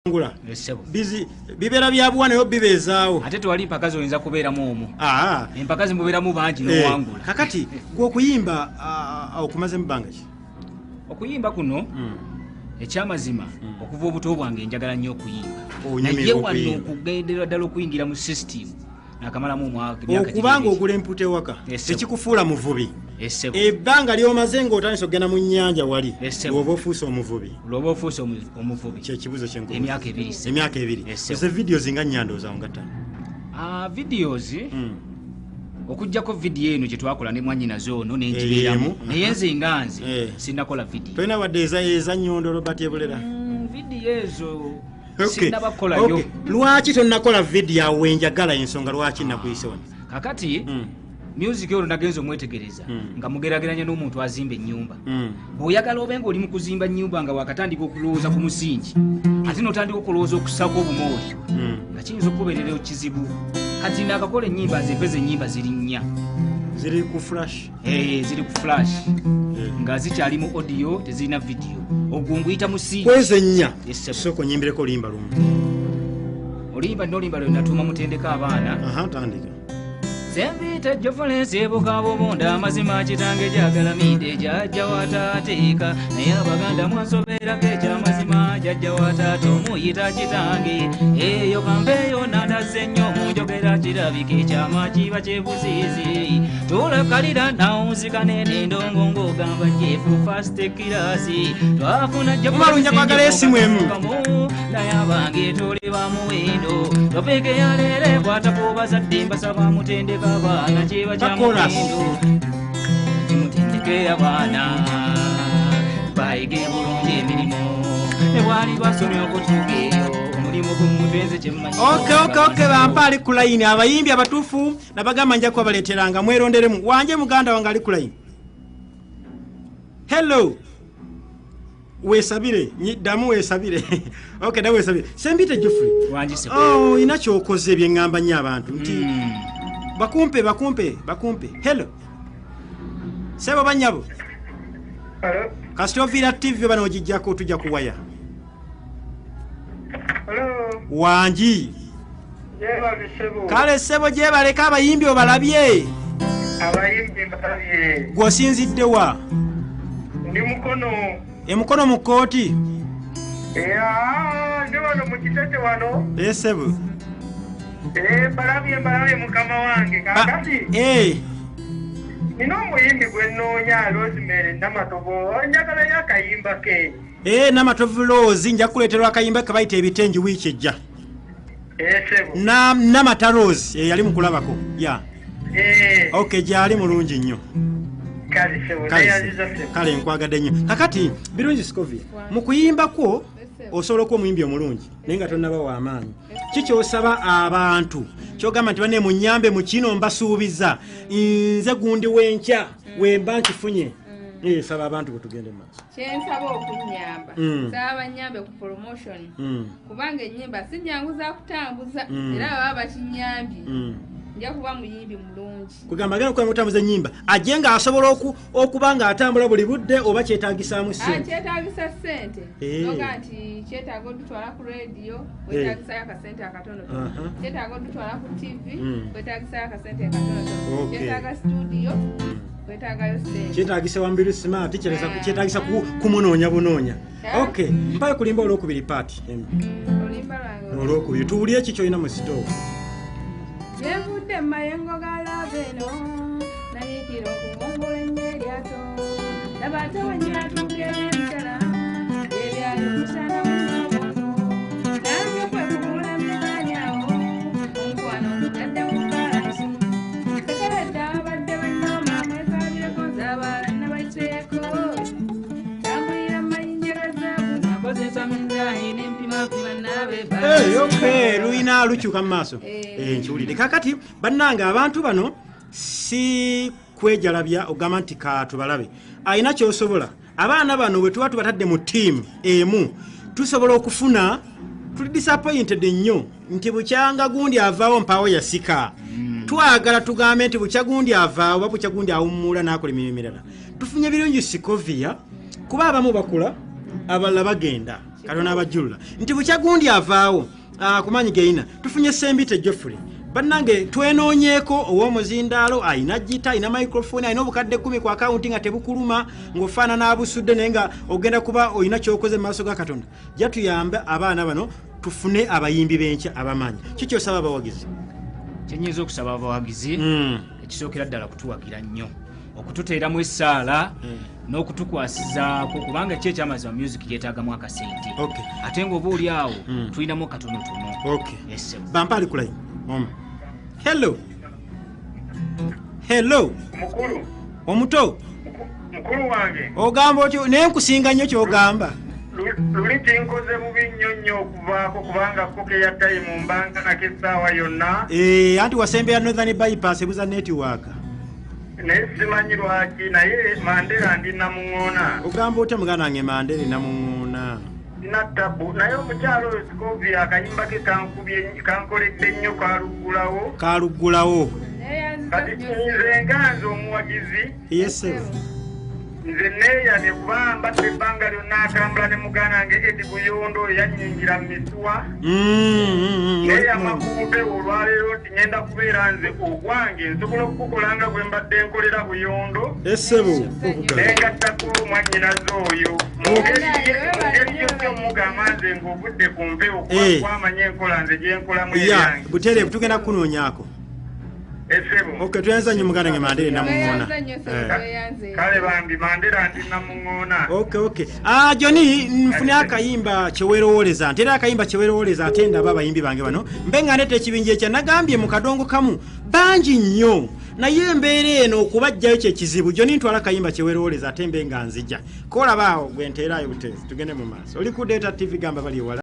Ngula. Bibeera bya buwa naye bibeezaawo. Ate tewali mpaka zoyinza kubeeramu omwo. Empaka zimubeeramu bangi n'owangula. Kakati gwe okuyimba okumaze mu bbanga ki? Okuyimba kuno ekyamazima okuva obuto bwange njagala nnyo okuyimba. Naye wano okugenderera ddala okuyingira mu system nakamalamu omwaka. Okubanga ogula emputa ewaka tekikufuula muvubi. Ebbanga ly'omaze ng'otandise okugenda mu nnyanja wali lw'oba ofuuse omuvubi. Lw'oba ofuuse omuvubi. Kyekibuuzo kye nkubuuza. Emyaka 2. Emyaka 2. Eze videos nga nnya ndowooza nga 5. Videos okuggyako vidiyo eno gye twakola ne mwannyinaze ono n'engibeeramu naye nze nga nze sinnakola vidiyo. Tolina wadde eza Nnyondo Robert Ebulera? Vidiyo ezo sinnabakolayo. Lwaki tonnakola vidiyo awo wenjagala ensonga lwaki nakuyise wano? Kakati music olwo nagenza omwetegereza nga mugerageranya n'omuntu azimba ennyumba. Bw'oyagala obe ng'oli mu kuzimba nnyumba nga wakatandika okulowooza ku musingi ate n'otandika okulowooza okussaako obumooli nga kiyinza okubeerera kizibu. Kati naakakola ennyimba nze mpeza ennyimba ziri 4. Ziri ku flash? Ziri ku flash nga zikyali mu audio tezirina video. Ogwo nguyita musingi. Kwezi 4. Sooka onnyimbireko oluyimba lumu. Oluyimba n'oluyimba lwe natuuma mutendeka abaana. Tandika. Sembita Jofulensi ebuka bubunda amazima kitange jagalamidde jjajja wa taata naye Abaganda mwansoberako ekyamazima jjajja wa taata omuyita kitange eyo kampeeyo nandazze nnyo munjogera kirabika ekyama kiba kyebuziizi tulakalira nawunzika n'endongo ng'ogamba Jeff first class twafuna Umaru kwagala esimu emu naye abange tuli ba muwendo topeke yaleere kwata ku bazadde mbasaba mutende abaana kiba kya muwendo kimutendeke abaana bayige bulungi emirimu ne bwali basomye okutuuka eyo omulimu gumutwenze kyemmanyi. Okay bampa ali ku layini abayimbi abatuufu nabagamba nja kubaleeteranga mweronderemu. Wanje muganda wange ali ku layini. Hello. Weesabire ddamu weesabire. Okay, ddamu weesabire. Sembite Geoffrey. Wangi sebo. Olina ky'okoze bye ŋŋamba nnyo abantu nti bakumpe bakumpe bakumpe. Hello. Sebo bannyabo. Hello. Kasita oviira TV bano ogiggyako tujja kuwaya. Hello. Wangi. Gyebale sebo. Kale sebo gyebaleko abayimbi obalabye. Abayimbi mbalabye. Gwe osinzidde wa? Ndi Mukono. Emukono mu kkooti? Ndi wano mu Kitete wano. Sebo. Mbalabye mukama wange. Kakati nina omuyimbi gwe nnoonya Rosemary Namatovu, njagalayo akayimba ke. Namatovu Rose nja kukuleetera akayimba ke bayita ebitengi wiiki ejja. Sebo. Namata Rose yali mukulabako. Ya. Okay, gyali mulungi nnyo. Kale sebo, neyanziza sebo. Kale nkwagadde nnyo. Kakati Birungi Scovia, mu kuyimba kwo osobola okuba omuyimbi omulungi naye nga tonnaba w'amaanyi. Ki ky'osaba abantu ky'ogamba nti banne munnyambe mu kino mbasuubiza nze gundi w'enkya wemba nkifunye? Saba abantu bwe tugende mu maaso. Kyensaba okunnyamba, nsaba bannyambe ku promotion kubanga ennyimba si nnyangu za kutambuza era baba bakinnyambye nja kuba muyimbi mulungi. Kugamba agenda okuba mutambuza ennyimba ajje ng'asobola okuba ng'atambula buli budde oba kyetaagisaamu ssente? Kyetaagisa ssente. Noga nti kyetaaga odutwala ku radio wetaagisayo akasente akatonotono, kyetaaga odutwala ku TV wetaagisayo akasente akatonotono, kyetaaga studio wetaagayo ssente, kyetaagisa Wambiru Smart, kyetaagisa kumunoonya bunoonya. Okay, mpayo kulimba olwokubiri paati oluyimba lwange olwokubiri tuwulire ki ky'olina mu sitoowa. Yenvudde mayengo ga love eno nayiikira okuwongula ennyo eryato laba ate wennyatuuka emitala ebyayo omusana guno nange kwe kugula mizaani awo omukwano gutadde mu balansi sekeredde abadde banyooma mwekaabireko nze abalala nabayiseeko tambulira mayinja ga zaabu nakozesa minzaani nempimapima naabe. Okay, luyina lukyuka mu maaso. Nkiwulidde. Kakati bannange abantu bano si kwejalabya ogamba nti katubalabe. Alina ky'osobola. Abaana bano bwe tuba tubatadde mu ttiimu emu tusobola okufuna tuli disappointed nnyo nti bukyanga gundi avaawo mpaawo yasika. Twagala tugambe nti bukya gundi avaawo oba bukya gundi awummula n'akola emirimu emirala. Tufunye Birungi Scovia kuba abamu bakula abalala bagenda. Katonda abajjulula nti bukya gundi avaawo kumanyi geina tufunye Sembite Geoffrey. Bannange twenoonyeeko ow'omuzindaalo ayina gita, ayina microphone, ayina obukadde 10 ku akawunti nga tebukuluma ng'ofaanana abusudde, naye nga ogenda kuba olina ky'okoze mu maaso ga Katonda. Jja tuyambe abaana bano tufune abayimbi b'enkya abamanyi. Ki ky'osaba abawagizi? Kyenyinza okusaba abawagizi ekisookera ddala kutuwagira nnyo, okututeeramu essaala n'okutukwasizaako, kubanga ki ekyamazima music yeetaagamu akasente, ate ng'oba oli awo tulinamu katonotono. Bampa ali ku line. Hello. Hello. Mukulu. Omuto. Mukulu wange. Ogamba otyo naye nkusinga nnyo ky'ogamba. Luli kinkoze bubi nnyo nnyo okuvaako kubanga ko ya time mbanga nako essaawa yonna. Anti wasembera Northern Bypass ebuza network. Naye simanyi lwaki, naye Mandela ndi namuŋŋoona. Ogamba otya muganda wange Mandela namuŋŋoona? Sina tabu, naye omukyalo oyo Scovia akayimba ke kankoledde nnyo kaluggulawo. Kaluggulawo. Kati nze nga nze omuwagizi. Yes sir. Nze neeyamye kuba mbadde ebbanga lyonna atambula ne muganda wange Eddie Buyondo oyo yannyingira mu misuwa. Neeyama ku mpewo olwaleero nti ngenda kubeera nze ogwange nsobola okukukola nga bwe mbadde nkolera Buyondo. Essebo. Naye ngattako mwannyinaze oyo. Mu ngeri yonna omugamba nze ng'ovudde ku mpewo kuba kwamanya enkola nze gye nkolamu ebyange. Butereevu tugenda kukunoonyaako. Esebo. Okay, tuyanza nnyo muganda wange Mandela namuŋŋoona. Kale bambi Mandela ndi namuŋŋoona. Okay. Johnny, nfune akayimba kyewerowooleza. Nteera akayimba kyewerowooleza ate ndaba abayimbi bange bano. Mbe nga ndeeta ekibinja ekya nagambye mu kadongo kamu bangi nnyo. Naye embeera eno okubajjayo kye kizibu. Johnny ntwala akayimba kyewerowooleza ate mbe nga nzija. Kolaba awo gwe nteerayo buteezi tugende mu maaso. Oli ku Delta TV gamba bali ewala.